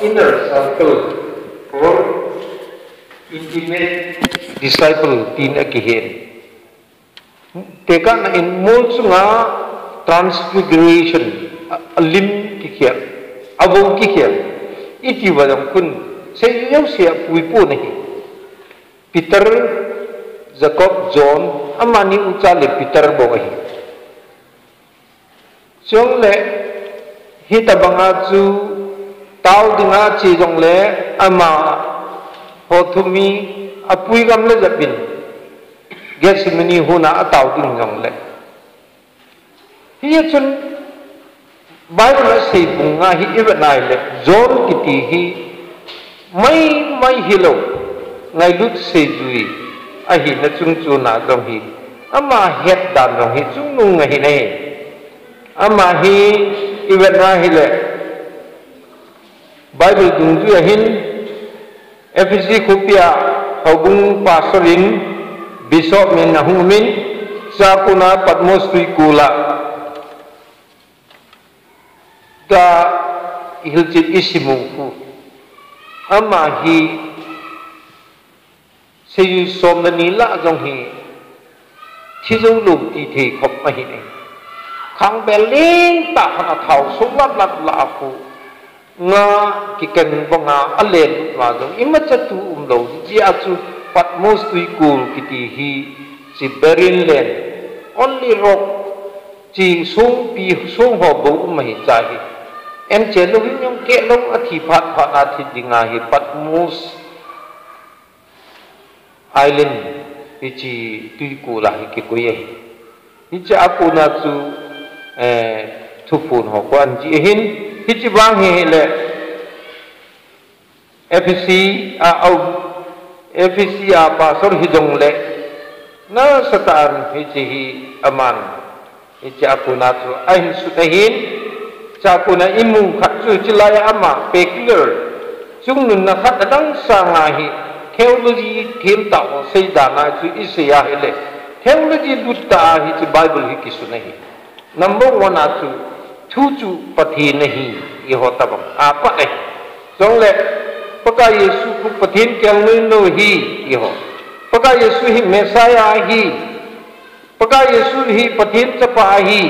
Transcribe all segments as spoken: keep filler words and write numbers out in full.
inner circle or intimate disciple tin akihen. Tekahna in mol chunga transfiguration, a, a lim kikhel, a vo kikhel. Iti va jong khun, seijui jouse a puipon ahi. Peter, Jacob, John, amani ucha le Peter bou ahi. Chule, hitabanga chu tao dinga che jongle, amaho thum hi apui gam le jep in, Gethsemane huna atao ding jongle. Hia chun Bible a sei bung nga hi i vet nai le, John kiti hi mai mai hilou, ngailut seijui ahina chung chuna jong hi, ama het dan jong hi chungnung ahi nai. Ama hi i vet na hile, Bible dungjui ahin, Ephesi khopia houbung pastor in, bishop min ahung umin, chua kona Patmos tuikul a ga hilchet i simu khu. Ama hi seijui som le ni lah jong hi thi jou lou ti thei khop ahi nai. Khangbel lentah khat a thao sung lap lap lah a khu nga kikeng banga alen uva jong imacha thu umlou. Hichea chu Patmos tuikul kiti hi, chi barren land, only rock, chi songpi, song ho bou um ahi cha hi. Enche lou hin jong keh lou, athi phat phat a thi dinga hi Patmos Island, hiche tuikul a hi kikoi ahi. Hichea kona chu, eh, thuphon ho khu ahin chi ahin, hiche vang hi hile, Ephesi a, au, Ephesi a pastor hijongle, nasatah in hiche hi aman, hichea kona chu ahin sut ahin, chua kona imu khat chu hiche laiya ama peculiar, chungnunna khat adang sanga hi, theology themtah ho seidan a chu isei a hile, theology lut tah a hiche Bible hi kisun ahi. Number one a chu, thu chu Pathen ahi, iho tabang. Apat ahi. Chule, Pakai Jesu khu Pathen kelngoi nou ahi, iho. Pakai Jesu hi Messiah ahi. Pakai Jesu hi Pathen chapa ahi.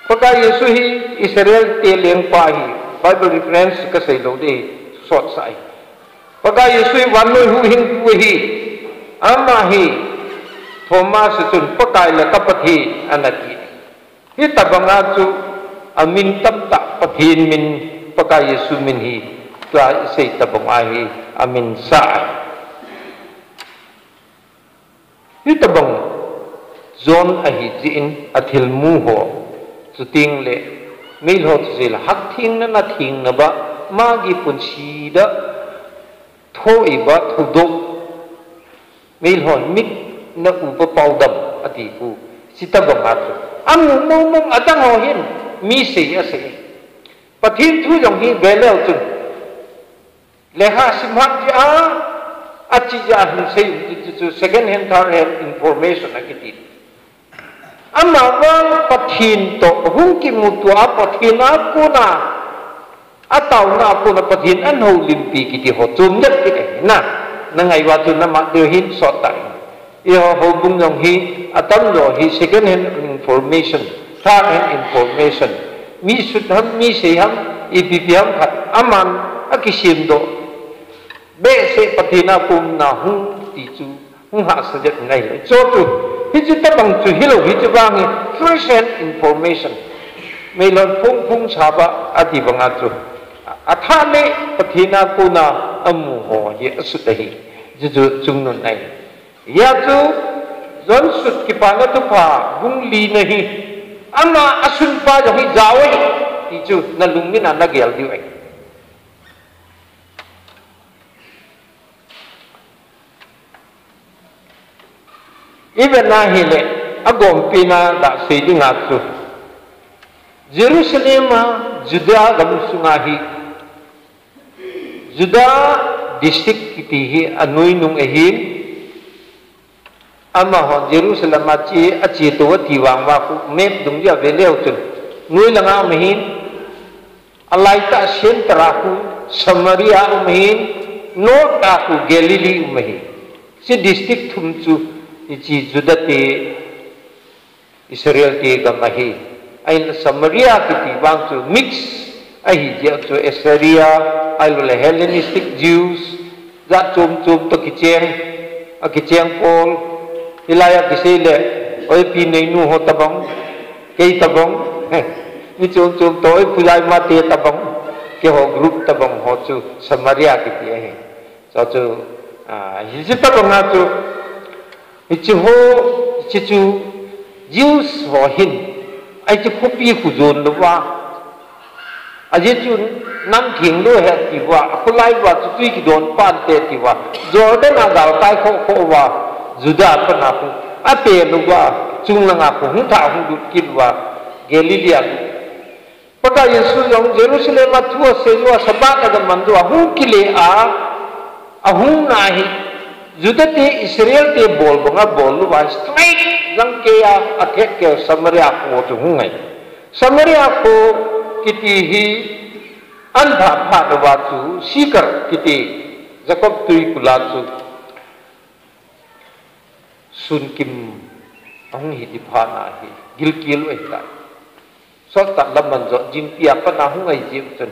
Pakai Jesu hi Israel te lengpa ahi. Bible reference kasei lou ding, sot sa ahi. Pakai Jesu hi vannoi huhhingpu ahi. Ama hi Thomas chun Pakai le ka Pathen ana ti. Hitabanga chu amin tamtah Pathen min, Pakai Jesu min hi tua isei tabanga hi amin sa ahi. Hitabang John ahi jeh in athilmu ho, chuteng le meilhou chu jeh le hak thengna, na thengna ba, magi punsi da, thoi ba, thudoh, meilhou mit na u ba pau dam ati khu, hitabang a chu. Amu mong mong adang ho hin, mi sei asei. Pathen thu jong hi veleu chun. Lekha sim hak jeh a, achi jeh a hin sei um ti chu, chu second hand, third hand information akiti. Ama vang Pathen toh hung kimuto a, Pathen a kona, ataona a kona Pathen ana houlimpi kiti ho chom jep kit ahi na. Na ngai uva chu nama deu hin sot tah in. Eiho houbung jong hi atam jo hi second hand information, third hand information. Mi sut ham, mi sei ham, ipi pi ham khat aman akisem doh. Behseh Pathen a kouna hung ti chu hung hahsa jep ngai. Chu chu, hiche tabang chu hilou, hiche vang hi first hand information. Meilhon phung phung sa ba ati banga chu, athah le Pathen a kouna amu ho hi asut ahi. Chu chu chungnun ahi. Hia chu, John sut Kipana Thupha bung li na hi, ama asunpa jong hi jao ahi, ti chu nalungmin a nagel diu ahi. Ivet na hile, agompina da sei dinga chu, Jerusalem a, Juda gamsunga hi, Juda district kiti hi anoinung ahin, amaho Jerusalem a che, ache tou ati vang uva khu map dungjui a veleu chun, noi langa um ahin, Alaitah center a khu Samaria um ahin, north a khu Galilee um ahi. Hiche district thum chu hiche Juda te Israel te gam ahi. Ahin Samaria kiti vang chu mix ahi jeh chu Assyria, ahilouleh Hellenistic Jews, jat chom chom toh kicheng, akicheng pol, hilai a kisei le, oipi neinu ho tabang, kei tabang, mi chom chom toh, oi pulai mate tabang, keiho group tabang ho chu Samaria kiti ahi. Chu chu, ah, hiche tabang a chu, Hiche ho, hiche chu Jews ho hin, hiche khopi khu jon louva. Ajeh chu nam theng lou ahi tiuva, akholai uva chu tui kidon pante tiuva. Jordan a gal kai kho kho uva, Juda pana khu, ape louva, chunglang a khu hung thah hung lut kit uva, Galilee a Pakai Jesu jong Jerusalem a thu asei lou a, Sabbath a gaman lou a, hung kile a, ahung na hi, Juda te Israel te bol banga bol lou a, strike jang kei a, athet kei Samaria kho chu hung ngai. Samaria kho kiti hi, an pha pha lou a chu, Sikar kiti, Jacob tui kul a chu, Sunkim ahung hi ti phat na hi, gilkel u ahitai. Sot tah lam man jot jing tia pat na hung ahi jeh chun.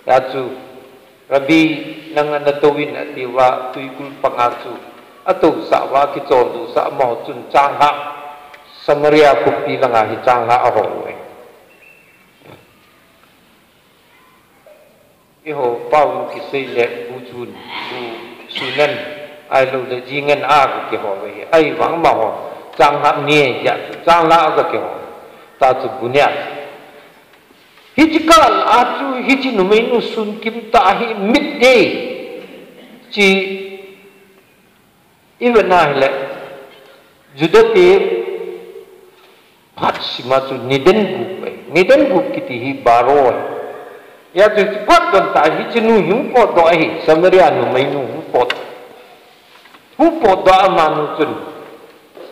Hia chu, Rabbi, nang ana tou in atiuva, tuikul panga chu, atou sah uva, kichol doh sah amaho chun, changlhah, Samaria khopi langa hi changlhah ahol u ahi. Eiho pao kisei le bu chun, bu sunen, ahilouleh jingen a kakihol u ahi. Ahivang amaho, changlhah ni ahi jeh chun, changlhah a kakihol. Tachu bu nia. Hiche kal a chu, hiche numeinu sunkim tah hi midday. Chi Ivet na hile, Juda te phat sima chu niden gup ahi. Niden gup kiti hi baro ahi. Hia chu phat don tah hiche nu hi hung potdoh ahi. Samaria numeinu hung pot. Hung potdoh a amanu chun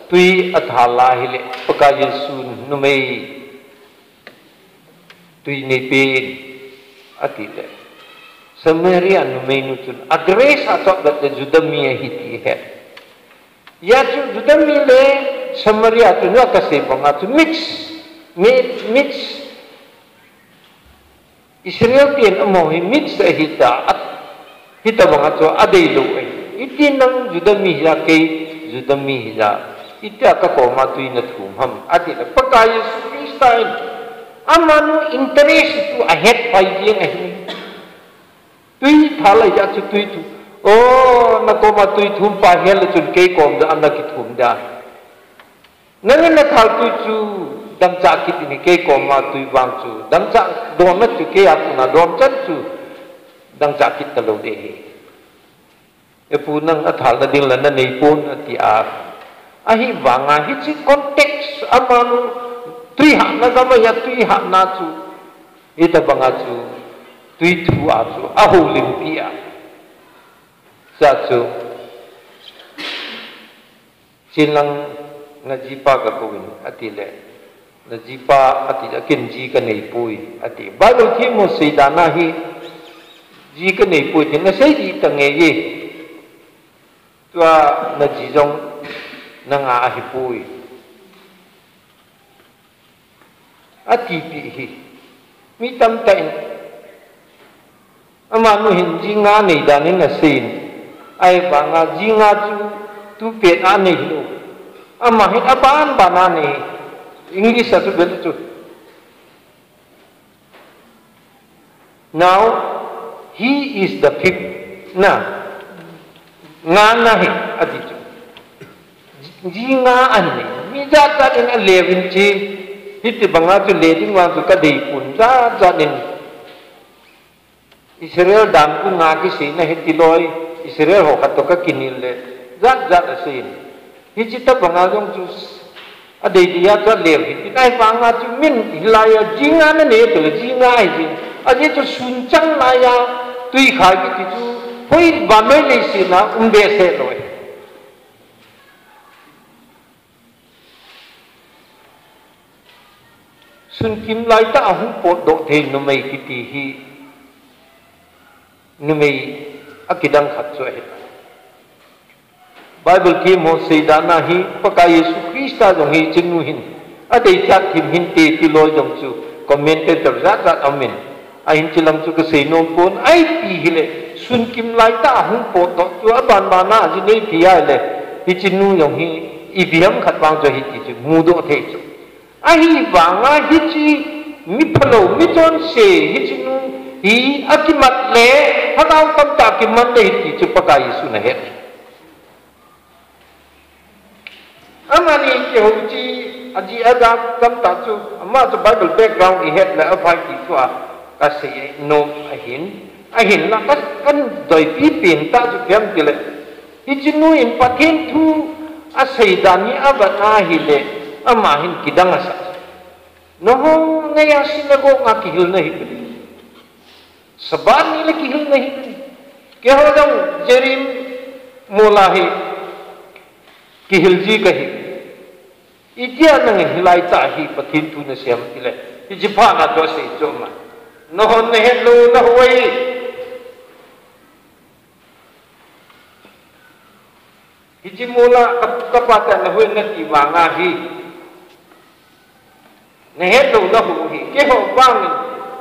tui athal a hile, Pakai Jesu numei Tui neipen, ati le. Samaria numeinu chun, a dress a chop le Juda mi ahi ti ahet. Hia chu Juda mi le Samaria chu nung a kasei banga chu mix, mi-, mix. Israel ten amaho hi mix ahi ta, a Hitabang a chu adeilou ahi. Iti nang Juda mi hija kei, Juda mi hija. Itia kakoma tui nathum ham. Ati le Pakai Jesu Christa in. Amanu interest chu ahet pai jeng ahi. Tui thal ahi ja chu tui thu. O, nakoma tui thum pa hel le chun kei kom ja ana kithum ja. Nangin nathal tui chu dangchah kit in, kei koma tui vang chu dangchah donna chu kei a kona don chan chu dangchah kit talou ding ahi. Epu nang athal nading la nanei pon ati a. Ahivanga hiche context amanu tui hatna gam a hia tui hatna chu hitabanga chu tui thu a chu ahoulimpi a. Cha chu Chenlang najipa kakou in, ati le. Najipa, ati le, ken ji kanei poi, ati. Bible themmo seidan a hi, ji kanei poi, ti nasei dih tange e. Tua naji jong nanga ahi poi. Ati pi hi. Mi tamtah in. Amanu hin ji nga nei dan in asei in. Ahivanga ji nga chu tu pet a nei hilou. Ama hin aban ban a nei. English a chu bel chu. Now, he is the fifth. Na. Nga na hi, ati chu. Ji nga ahin nei. Mi jat jat in ale uvin chi. Hitibanga chu le ding vang chu kadei pon jat jat in. Israel dan ku nga kiseina hiti loi. Israel ho khat toh kakinel le. Jat jat asei in. Hiche tabanga jong chu adei dia chu ale uvin. Ahivanga chu min hilai a ji nga nanei tile ji nga ahi jin. Ajeh chu sun chang lai a tui khai kiti chu. Hoi vannoi leiset a um behseh lou ahi. Sunkim laitah a hung potdoh thei numei kiti hi Numei akidang khat chu ahi. Bible themho seidan a hi Pakai Jesu Christa jong hiche nu hin adeichat thim hinte ti loi jong chu commentator jat jat aumin, ahin, hiche lam chu kasei nom pon, ipi hile sun kim laitah a hung potdoh chu abanbana ajinei thei ahile hiche nu jong hi ipi ham khat vang chu ahi ti chu mudoh thei chu. Ahivanga hiche mi phalou, mi chonse hiche nu hi akimat le lhagao tamtah kiman le hiti chu Pakai Jesun ahet. Amani kihou chu ajeh ajam tamtah chu, ama chu Bible background ihet le aphai ti thua kasei nom ahin, ahinla ka, kadoipi pen tah chu ipi ham tile, hiche nu in Pathen thu aseidan hi avet ahile, ama hin kidang asah. Nangho neiya synagogue a kihil nahi uvem? Sabbath ni le kihil nahi uvem? Keiho jong Jerim mola hi kihil ji kahi. Itia nangin hilai tah hi Pathen thu nasei ham tile, hiche phat a chu asei chu ama, nangho nahet lou nahu ahi. Hiche mola ka, kapa tah nahu nati vanga hi nahet lou nahu ahi. Keiho vangin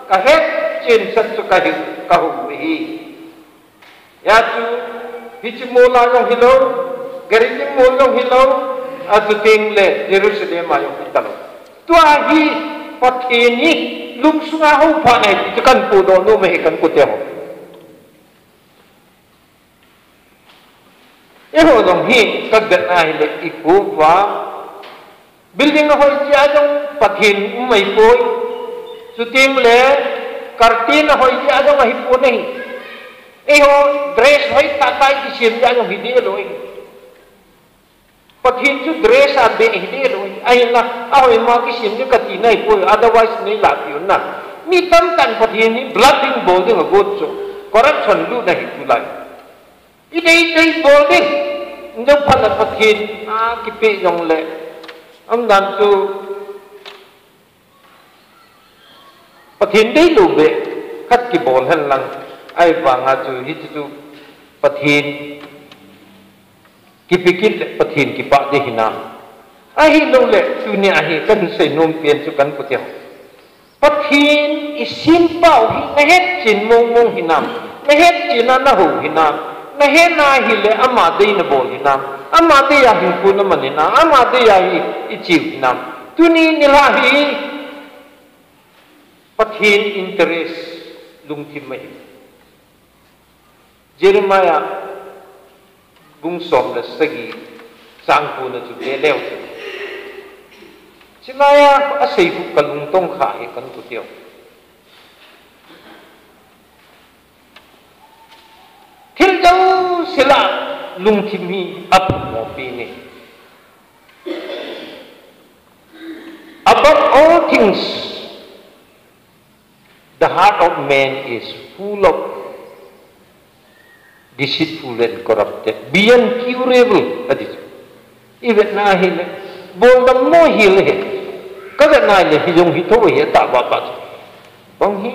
kahet chensah chu kahi, kahu ahi. Hijeh chun hiche mola jong hilou, Gerizim mol jong hilou, achuteng le Jerusalem a jong hitalou. Tua hi Pathen hi lungsunga hou phat ahi ti chu kahin podoh nom ahi, ka inkote ho. Eiho jong hi kavet na hile ikho uva building ahoi jeh a jong Pathen um ahipoi. Chuteng le curtain ahoi jeh a jong ahipon ahi. Eiho dress hoitah tah kisem jeh a jong hi deh lou ahi. Pathen chu dress a beh hi deh lou ahi. Ahinla ahoima kisem ding kati nahipoi, otherwise neilahpeh un na. Mi tamtah in Pathen hi bluffing bol ding agot chu, corruption lut ahi tulai. Idei dei bol ding. Nidang phat le Pathen a kipeh jongle, umdan chu Pathen deilou beh khat kibol henlang, ahivanga chu hiche chu Pathen kipe kit le Pathen kipah ding hinam? Ahilouleh tunia hi kahin seinom pen chu, ka inkote ho, Pathen isempau hi nahetchen mong mong hinam? Nahetchen a nahou hinam? Nahet na hile ama dei nabol hinam? Ama dei a hinkho naman hinam? Ama dei a hi icheu hinam? Tuni nilhah hi Pathen interest lungthim ahi. Jeremiah bung som le sagi chang ko na chu ve leu chun, chulai a asei khu kalung tong kha hi, ka inkote ho. Thil jouse lah lungthim hi apha mo pi ni. Above all things, the heart of man is full of deceitful and corrupted, beyond curable, ati chu. Ivet na hile, bol dam mo hile hi. Kavet na hile, hijong hitho hi, atah baba chu. Bang hi,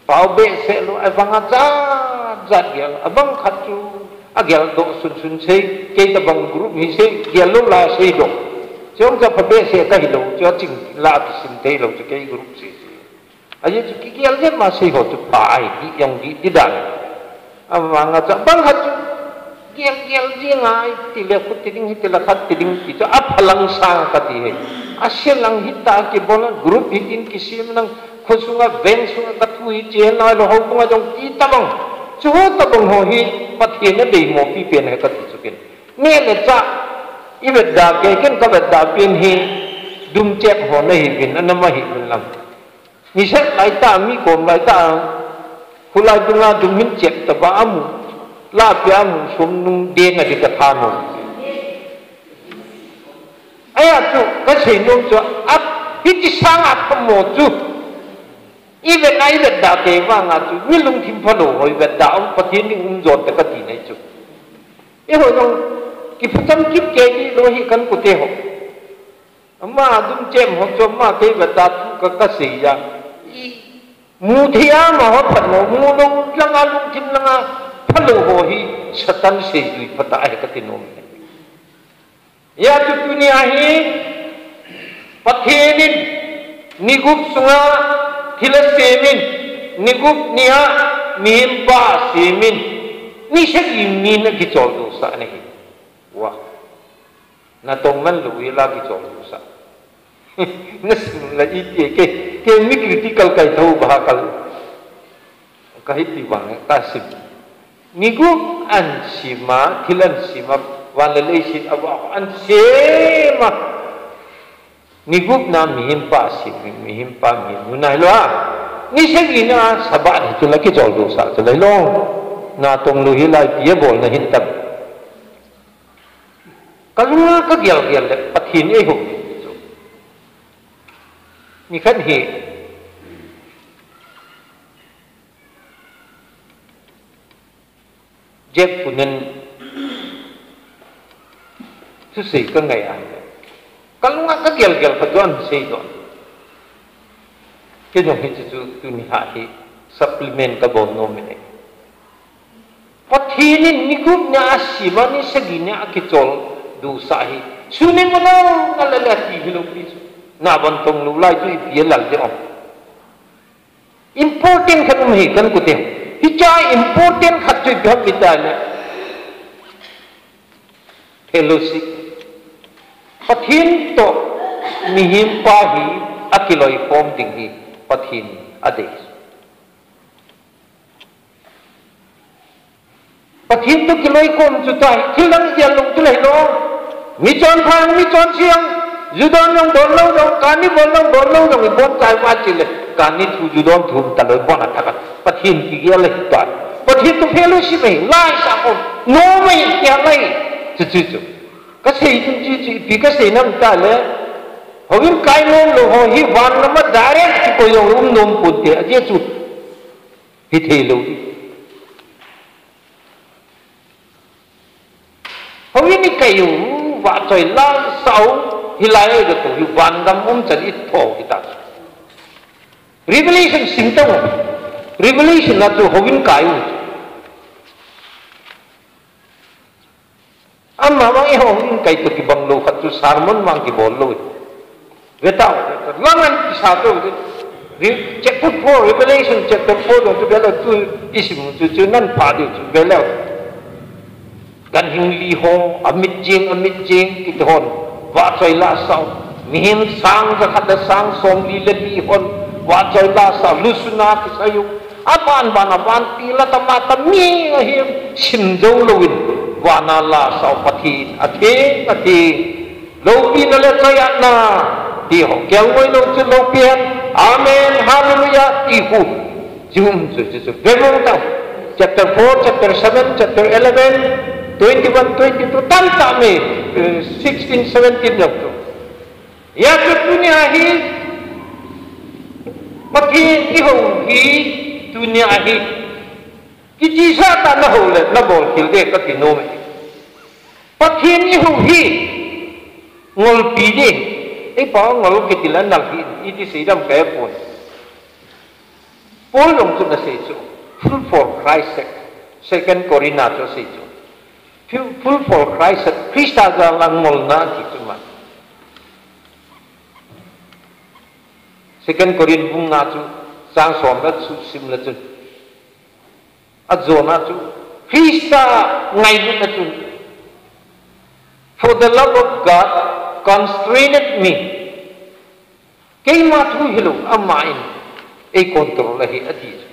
pao behseh lou, avang ajat jat gel, abang khat chu ageldoh sun sun sei, kei tabang group hi sei, gel lou la sei doh. Chong cha pha behseh kahi lou, chu aching la kisim thei lou, chu kei group sei sei. Ajeh chu kigel jep ma sei ho chu pha ahi, dih jong dih, dih dan. Avang a chu abang khat chu gel gel jing a, hiti le khu ti ding, hiti le khat ti ding ti chu aphalang sang kati hi. Aselang hita kibol a, group hitin kisem nang, khosunga, veng sunga kathu hi che nailou, houbung a jong ti tabang. Chu ho tabang ho hi Pathen in adeimo pi pen ahi kati chu ken. Neh le chah ivetda kei, ken kavetda pen hi dumchep ho nahiuvin, anam ahiuvin lang. Niseh laitah, mi kom laitah, khulai dunga dum hin chep taba amu, lahpeh a amu som nung deng a ding katha nom. Ahi chu, kasei nom chu, a, hiti sanga phamo chu, ivet na ivetda kei vanga chu, mi lungthim phalou ho ivetda um, Pathen ding um jon te kati nai chu. Eiho jong kiphucham kit kei ding lou hi, ka inkote ho. Ama dumchep ho chu ama kei vetda thu ka, kasei a. I, Mu thei a amaho phalou, mu lou langa lungthim langa phalou ho hi Satan seijui phatah ahi kati nom e. Hijeh chun tunia hi Pathen in ni gup sunga thil asem in, ni gup nia mihem pa asem in, ni sagi nin akichol dohsah ana hi. Wa. Natong man lou hila kichol dohsah. Nasim la iti e, kei, kei mi critical kaithou ba kal. Kahiti bang e, kasim. Ni gup an sima, thil an sima, van le leiset a va an sema. Ni gup na mihem pa sim, mihem pa mihem nu nahilou a. Ni sagi na Sabbath hi chula kichol dohsah chula hilou. Natong lou hila ipi abolna hintam. Kalunga kagel gel le Pathen eihou chu. Nikhat hi Jeff Poonen thusei kangai a. Kalunga kagel gel khat chu asei doh. Kei jong hichu chu tuni a hi supplement kabol nom e. Pathen in ni gup nia asima ni sagi nia akichol dohsah hi. Sun in malou, nalal le ati hilou pi chu. Nabon tong lou lai chu ipi alal ding ham. Important khat um hi kan kute. Hicha important khat chu ipi ham iti le. Fellowship. Pathen toh mihem pa hi akiloikhom ding hi Pathen in adei. Pathen toh kiloikhom chu tai, thil dang gel lou chu lei lou. Mi chonpha, mi chonse, ju don jong don lou jong, kani bol jong don lou jong, ibon chai uva chule, kani thu ju don thu talou ibon athah a. Pathen kigel ahi tai. Pathen toh fellowship ahi, lai sa ko, nom ahi, kei lai. Chu chu chu. Kasei chu chu chu, ipi kasei nam iti le. Houin kai nom lou ho hi van lama direct kikoi jong um nom ponte, ajeh chu. Hithei lou. Houin ikai u, vahchoi lasah u, hilai a itoh u hi vangam um chan ithoh u hita. Revelation sim tang u. Revelation a chu houin kai u. Amavang eiho houin kai toh kibang lou khat chu sermon vang kibol lou. Ve tao, lang an kisa to, Re-, chapter four, Revelation chapter four jong chu ve leu, tu isim chu chu nan pha diu chu ve leu. Ganhing li ho, amit jing, amit jing, kiti hon, vahchoi lasah u. Mihem sang jakhat le sang somli le li hon, vahchoi lasah u, lusuna kisai u. Aban ban, aban ti la tama tami ahi, sim jou louvin, vana lasah u Pathen, atheng, atheng. Loupina le choi-atna, ti ho. Kelngoi lou chu loupi hen. Amen. Hallelujah. Ti khu. Chu um chu, chu, chu. Ve mong tao. Chapter four, chapter seven, chapter eleven, twenty-one, twenty-two. Tamtah me, eh, sixteen, seventeen jong chu. Hijeh chun tunia hi. Pathen ihou hi. Tunia hi. Kichehsah tah in nahou le, nabol khel ding kati nom e. Pathen ihou hi, ngolpi ding. Eipa ngol kiti le nal hi, iti seidam kahe pon. Paul jong chu ana sei chu, fool for Christ sake. Second Corinth a chu asei chu. Fool, fool for Christ sake, Christa jal a ngolna ti chu ma. Second Corinth bung nga chu, chang som le chu sim le chun. Ajona chu, Christa ngailutna chun, "For the love of God constraineth me." Keima thu hilou, ama in eicontrol ahi, ati chu.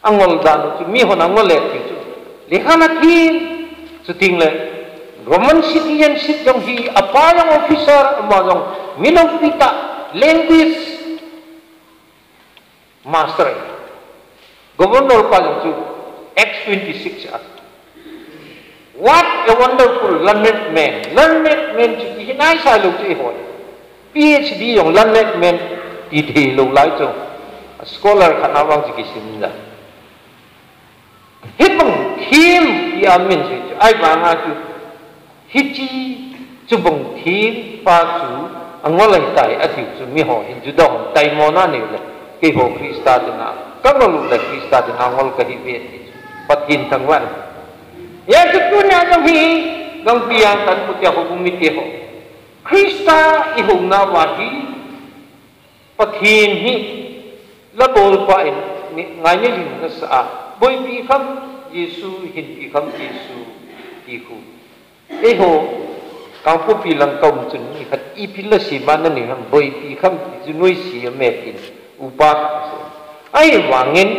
Angol dan chu, mihon angol e ti chu. Lekha ana thi, chuteng le, Roman citizenship jong hi, apa jong officer, ama jong mi loupi tah, language master. Governor pa jong chu Acts twenty-six a. What a wonderful learned man. Learned man chu ti hi naisai lou chu eiho. P H D jong learned man ti thei lou lai chu. Scholar khat na vang chu kisim da. Hibang thim ti amin chu chu. Ahivanga chu Hiche chubang thempa chu angol ahitai, atiu chu miho hin Juda hon taimona anei le. Keiho Christa dinga kangol u le Christa dinga ngol kahiuve ti Pathen thangvah. Hijeh chun tunia jong hi, gangpi a kaumpu te ho, um mite ho, Christa ihouna uva hi, Pathen hi labolpa in ngaina lhing nasa a, boipi kham Jesu, hinpi kham Jesu, ti khu. Eiho, Kangpokpi lang kaum chun mi khat, ipi la sema nanei ham, boipi kham ti chu noise a me tin, upa khat asei. Ahivangin,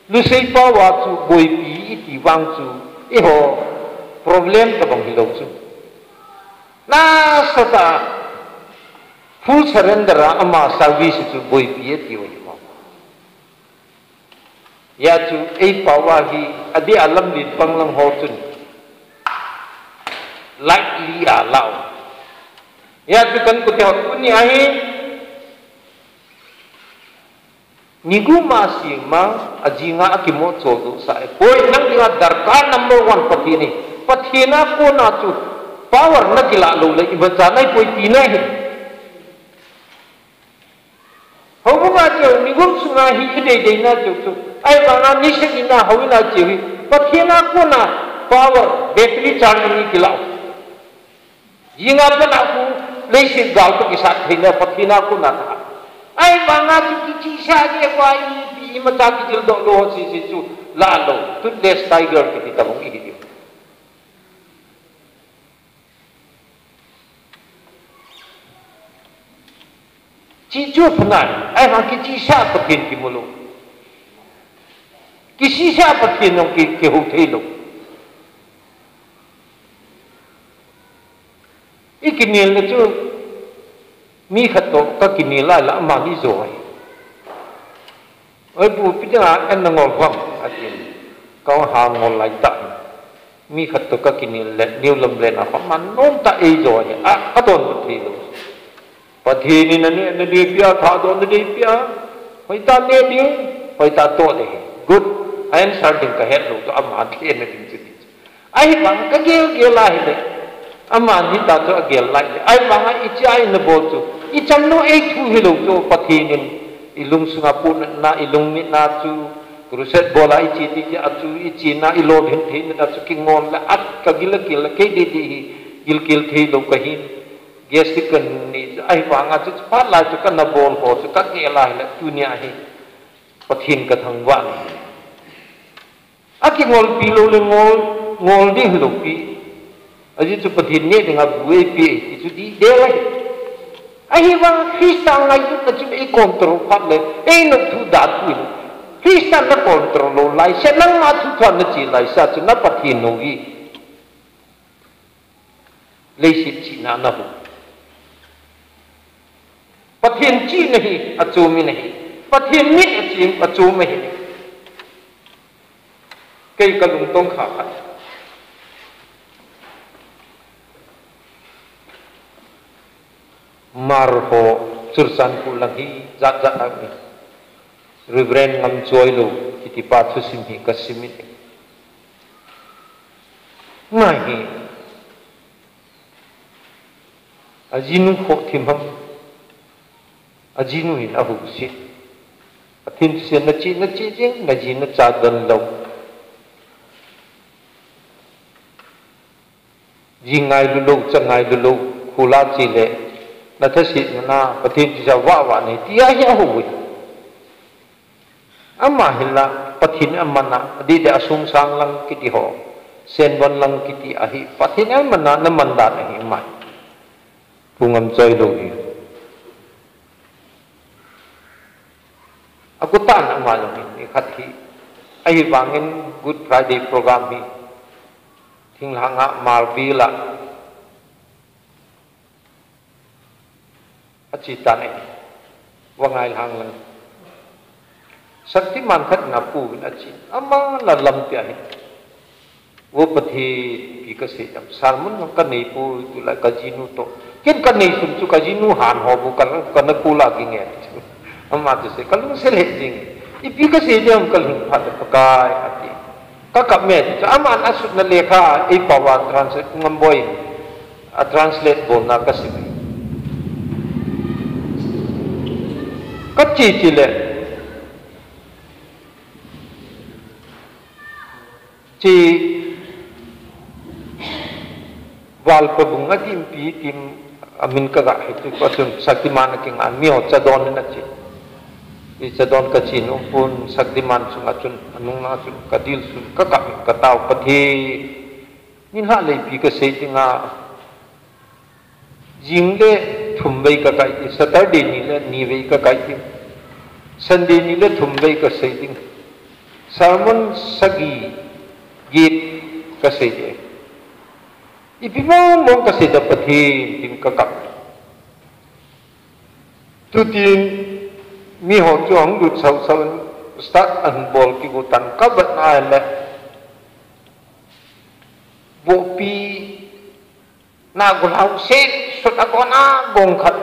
Lusei pao a chu boipi iti vang chu, eiho, problem tobang hilou chu. Nasatah a, full surrender a ama service chu boipi ati u ahi mo. Hijeh chun eipao a hi, adeh a lamlen pang lang ho chun, lightly a la u. Hijeh chun kaumpu te ho tunia hi, ni gup ma sema, ajinga akimo choldo sah e. Poi, nang dinga darkar number one Pathen ahi. Pathen a kona chu power nakilah lou le, imacha nahi poi tina ahi. Houbunga cheu, ni gup sunga hi idei deina cheu chu. Ahivanga niseh ina houin a cheu hi, Pathen a kona power, battery charge ni kilah u. Jinga pat a khu, leiset gal toh kisat theina Pathen a kona tah. Ahivanga chu kichihsah jeh uva ipi imacha kijildoh lou ho sese chu la lou. Toothless tiger kiti tobang ihi diu. Chih chu aphanai, ahivang kichihsah Pathen kimu lou. Kisihsah Pathen jong ki, kihou thei lou. Ikinel le chu, mi khat toh kakinel lai le aman ijo ahi. Oi pu, ipi dinga nangol ham, atin. Kaha ngol lai tah. Mi khat toh kakinel le, neo lamlen a kho, aman nomtah a eijo ahi, a, adonbut thei lou. Pathen in aneh nading pia, thadoh nading pia. Hoitah neh ding, hoitah toh ding. Good. A answer ding kahet lou chu, ama thena ding chu ti chu. Ahivang kagel gel a hile, aman hitia chu agel lai le. Ahivanga ichea ina bol chu, ichan lou, eithu hilou chu, Pathen in ilungsunga puna, ilungmitna chu, crusade bol a iche ding jeh a chu, ichena, ilolhin theina chu kingol le, at kagil a gil le, kei didi hi gilkel thei lou kahin. Gastric kanei, ahivanga chu phat lai chu kana bol ho chu kagel a hile, tunia hi Pathen kathangvah e. Akingolpi lou le ngol, ngol ding hilou pi. Ajeh chu Pathen neh dinga bu eipeh e ti chu dih del ahi. Ahivang Christa ngailutna chun eicontrol phat le, einop thu da thu hilou. Christa nacontrol lou laisea, nangma thu thua nache laisea chu na Pathen nou hi. Leiset chihna nahung. Pathen chihna hi achom in ahi. Pathen mit achom, achom ahi. Kei kalungtong kha khat. Hmar ho Churachandpur lang hi jat jat a um e. Reverend Ngamchoilou kitipa thusim hi kasim in ahi. Ngai hi. Ajinu khoh thim ham. Ajinu hin ahouset. Pathen thusei nache, nache jeng, naji nacha don lou. Ji ngailu lou, cha ngailu lou, khula che le, nathasetna, Pathen thusei vah vah nei, tia hi ahou e. Ama hinla, Pathen aman a, adeh deh a Sungsang lang kiti ho, Senvon lang kiti ahi, Pathen aman a, naman dan ahi ama hi. Pu Ngamchoilou hi. Akutah in ama jong hi, nikhat hi. Ahivangin Good Friday program hi. Thinglhang a Hmarbial a. Ache tan ahi. Vangailhang lang. Shaktiman khat in apu in ache. Ama la lampi ahi. Vo Pathen, ipi kasei ding ham. Sermon jong kanei poi, tulai kajinu toh. Ken kanei sun chu kajinu han ho bou ka, kana kula kinge. Ama thusei, kalungset lheh jeng e. Ipi kasei ding ham kalhing phat le Pakai ati. Kakap me ti chu, aman asutna lekha, eipao a translate, Ngamboi in, atranslate bolna kasim e. Ka chi chi le. Chi val pabung a dimpi tim a min ka ga hi chu ka chun Shaktiman a kinga mi ho chadon na chi. I chadon ka chi nu pun Shaktiman chunga chun anung na chun ka dil sun ka ka ka tau Pathen. Ni ha lei pi ka sei dinga. Jing le thum vei ka kai ti, Saturday ni le ni vei ka kai ti, Sunday ni le thum vei ka sei ding. Sermon sagi get ka sei ding. Ipi mong mong ka sei da Pathen ding ka kap. Tutin mi ho chu hong lut sau sau start an bol ki gu tan ka bat na le. Bopi Na gulhau se, sut a gona gong khat.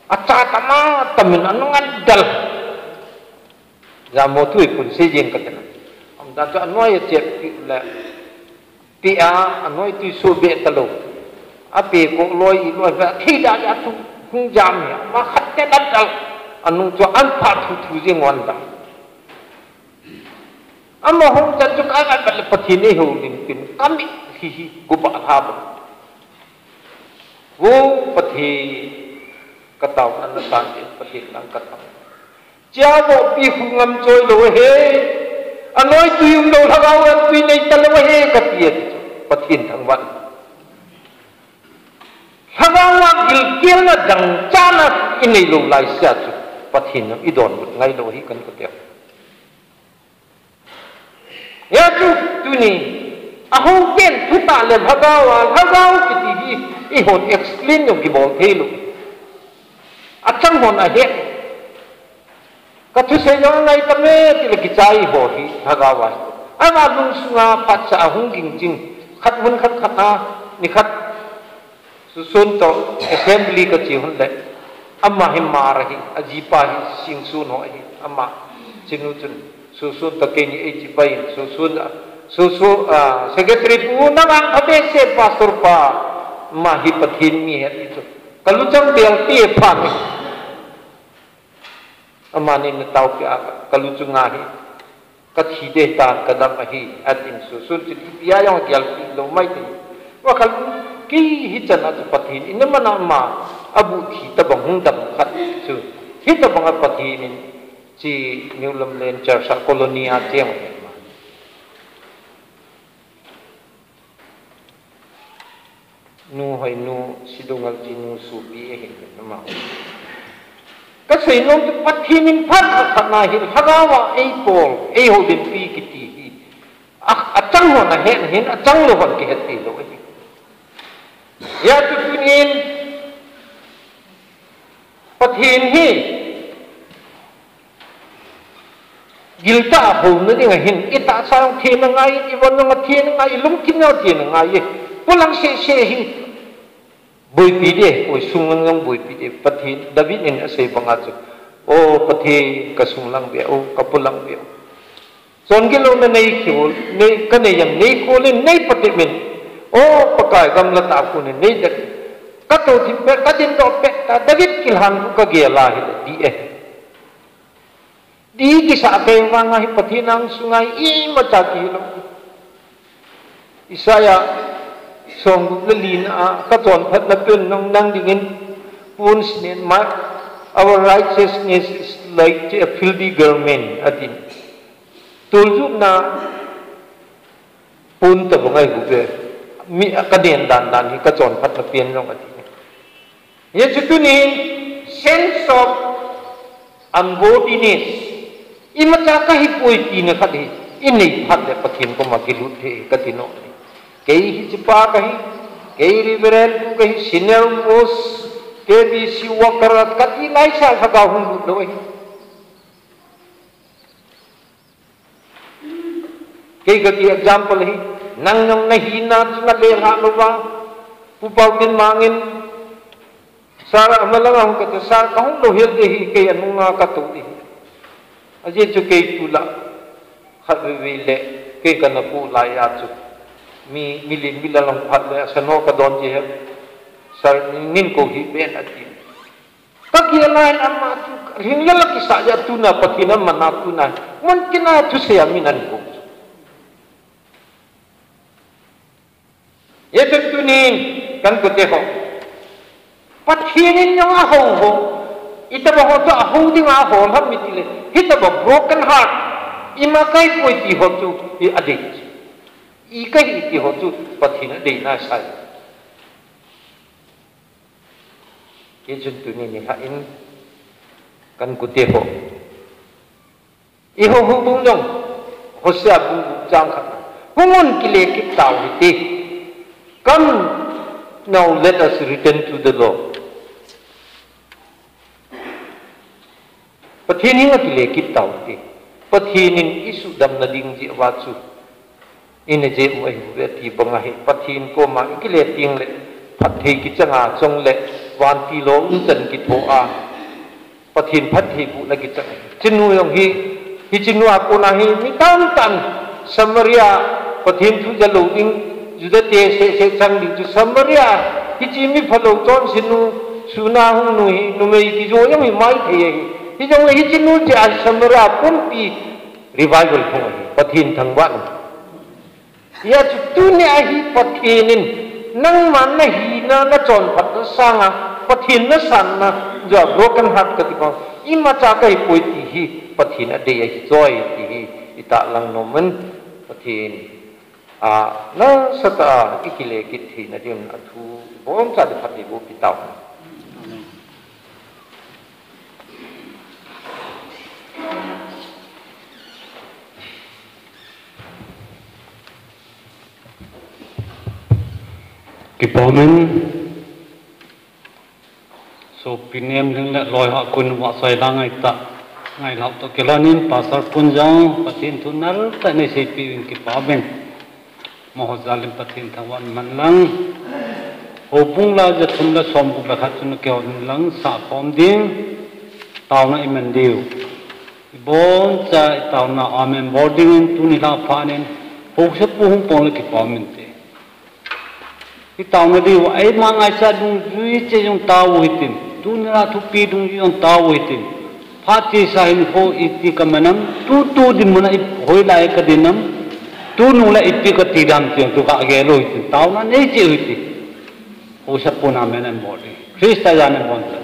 A cha tama tamin anung an dal. Jamo tui pun se jing ka tena. Am da chu anoi a chep pi le. Pi a anoi tui su be ta lo. A pe ko loi i loi ba thei da da tu. Hung jam ya. Ma khat te da dal. Anung chu an pha thu thu jing wan da. Ama hung chan chu ka ngai bat le Pathen ei houlim pin ka mit hi hi guba lha ba. Vo Pathen ka tao na na tan tin Pathen nang ka tao. Chia bo pi khu ngam choi lo he. Anoi tui um lo lhagao an tui nei ta lo he ka ti a ti chu. Pathen thangvah. Lhagao a gilkelna dangchana i nei lo lai sia chu. Pathen nang i don but ngai lo hi kan ka ti a. Hia chu tuni, a hou pen thu ta le lhagao a, lhagao kiti hi, i hon explain jong kibol thei lo. A chang hon a he. Ka thusei jong ngai ta me ti le kichai ho hi, lhagao a. Ama lungsunga phatsa a hung ging ching, khat mun khat khat a, ni khat. Susun to assembly ka chi hun le. Ama hi Mar ahi, ajipa hi Singsun ho ahi, ama chinu chun. Susun to keini ei chi pai, Susun a, Susu, ah, secretary pu na vang pha be se pastor pa, ama hi Pathen mi he ti chu. Ka luchang bel ti e pha ni. Amani na tao pia ka lu chunga hi. Ka thi de tan ka dam ahi, atin Susun chun ipi a jong gelpi lo mai ti. Wa ka lu ki hi chan a chu Pathen in mana ma abu thi tabang hung dam khat chu. Hi tabang a Pathen in chi New Lamlen Church a colony a cheng ahi ma. Nu hoi nu, sidungal ji nu supi ahin ama. Ka sei nom chu Pathen in phat a phat na hin lhagao a ei pol, ei houlimpi kiti hi. A, a chang hon a het hin, a chang lo hon kihet ti lo ahi. Ya chu tunin Pathen hi Giltah a houna ding ahin, i tahsa jong thina ngai, i von jong a thina ngai, i lungthim jong a thina ngai, polang seh seh hi. Boipi de, oi sung ngang ngang boipi de, Pathen, David in asei banga chu. O Pathen, ka sung lang be o, ka polang be o. Chon gilou na nei khol, nei, ka nei jong nei khol in, nei patep in. O Pakai gamla tah a kon in, nei det. Ka tou thim pet, ka dindoh pet, ta David kilhan ka gel a hile, di e. Di kisa kei vang a hi Pathen ang sunga hi imacha kihi lou. Isaiah songgup le lina a ka chonphatna pen nang nang dingin pun sinen ma our righteousness is like a filthy garment atin. Tuljutna Pun tabang ahi bouve. Mi, ka den dan dan hi ka chonphatna pen jong ati. Hiche tunin sense of unworthiness. Imacha kahi poi tina khat hi. I nei phat le Pathen koma kilut thei kati nom. Kei hichepa kahi. Kei Reverend pu kahi, senior most K B C worker kati laisa lhagao hung lut lou ahi. Kei kati example hi, nang nang nahina chu nalelhah louva, Pu Paotinmang in, sir, amalang a hung kati, sir, kahung lou hel ding ahi, kei anunga katou ding ahi. Ajeh chu kei tulai, khatvei vei le, kei kana kou laiya chu. Mi, milen milen lang phat le, asan ho kadon ji he, sir, nin kou hih ben ati. Kagel lai ama chu, lhinglel a kisah jeh a tuna Pathen aman a tuna. Mun tina thusei a min ahin bol. Hijeh chun tunin, ka inkote ho. Pathen in jong ahou ho. Itobang ho chu ahou ding a ahou ham iti le. Hitobang broken heart. Ima kahi poi ti ho chu, hi adei. I kahi ti ho chu, Pathen adeina asai. Hijeh chun tunin nilhah in, ka inkote ho. Eiho houbung jong, Hosea bung gup chang khat. Hung un kile kit tau hite. Come, now let us return to the Lord. Pathen henga kile kit tau hite. Pathen in isuhdamna ding jeh uva chu. Ina jeh u ahi uve ti bang ahi. Pathen koma ikile teng le, phatthei kichang a chong le, vantil ho umchan kithoa. Pathen phatthei bohna kichang ahi. Hichenu jong hi, hichenu a kona hi, mi tamtah in Samaria, Pathen thu ja lou ding, Juda te seh seh chang ding chu Samaria, hiche mi phalou chonse nu, Sunem hung nu hi, numei kijo jong hi maithei ahi. Hijongle hichenu jeh a Samaria pumpi revival hung ahi. Pathen thangvah in. Hijeh chun tuni a hi Pathen in, nangma nahina, nachonphatna sanga, Pathen nasanna, jeh a broken heart kati bang, imacha kahi poi ti hi, Pathen adei ahi joi ti hi, itahlang nom un, Pathen, a, nasatah a, ikile kit theina ding, athu, iboncha ding phatthei boh kit tau. Kipa umin, sopi nem ding le loi ha kun vahchoi la ngai ta, ngai lau to kilhonin Pastor Punjang, Pathen thu nal tah nei seipeh uvin kipa umin. Amaho jal in Pathen thangvah in man lang. Houbung la ja thum le som gup le khat chun kihou in lang sah khom ding. Taona iman diu. Iboncha itaona amen bol dingin tuni lha phat in. Haosapu hung pang le kipa umin te. Itaona diu, eima ngaichat dungjui cheh jong tao u hitin. Tuni lha thupi dungjui jong tao u hitin. Phat chesa hin ho iti kaman am, tutu dinmun a i hoilai kadin am, tunung le ipi kati dam ti jong tu kagel u hitin. Taona nei cheh u hiti. Haosapun amen in bol ding. Christa jal in bon ta.